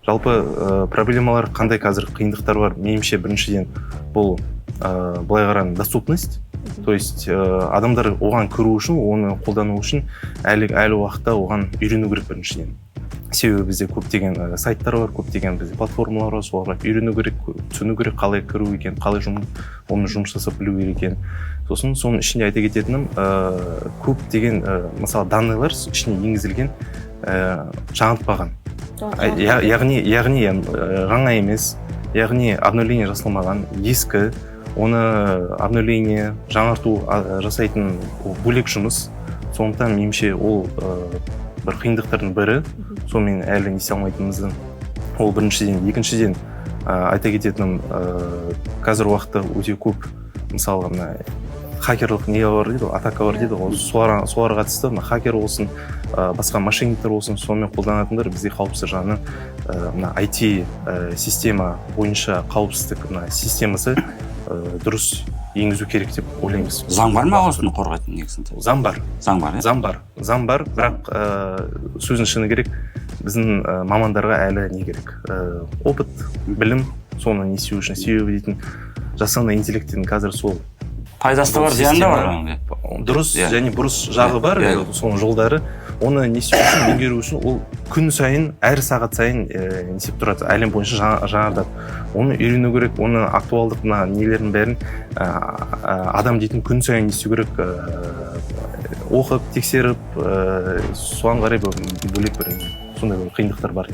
Жалпы проблемалар қандай, қазір қиындықтар бар? Меніңше, біріншіден, бұл былай қарағанда, доступность, то есть адамдар оған кіру үшін, оны қолдану үшін әлі уақытта оған үйрену керек біріншіден. Себебі бізде көптеген сайттар бар, көптеген бізде платформалар бар, соларға үйрену керек, түсіну керек, қалай кіру екен, қалай онымен жұмыс жасап білу керек екен. Сосын соның ішінде айта кететінім, көптеген мысалы, данный лар ішіне енгізілген, жаңартпаған. Яғни жаңа емес, яғни обновление жасалмаған, ескі. Оны обновление, жаңарту жасайтын ол бөлек жұмыс. Сондықтан, меніңше, ол бір қиындықтардың бірі, сонымен әлі не істей алмайтынымызды. Ол біріншіден. Екіншіден, айта кететінім, қазір уақытта өте көп, мысалға, мына хакерлік не бар дейді ғой, атака бар дейді ғой, соларға қатысты мына хакер болсын, басқа мошенниктер болсын, сонымен қолданатындар. Бізге қауіпсіздік жағынан, мына IT система бойынша қауіпсіздік мына системасы дұрыс енгізу керек деп ойлаймыз. Заң бар ма осыны қорғайтын негізінде? Заң бар. Заң бар, иә? Заң бар, заң бар, бірақ сөздің шыны керек, біздің мамандарға әлі не керек, опыт, білім соны не істеу үшін. Себебі дейтін, жасанды интеллекттің қазір сол Пайдасы да бар, бұл зияны да бар система- оның. Дұрыс және бұрыс жағы бар. Соның жолдары, оны не істеу үшін, меңгеру үшін, ол күн сайын, әр сағат сайын не істеп тұрады, әлем бойынша жаңартады. Оны үйрену керек, оны актуалдық мына нелердің бәрін адам дейтін күн сайын не істеу керек, оқып, тексеріп, соған қарай бір бөлек бір сондай бір қиындықтар бар.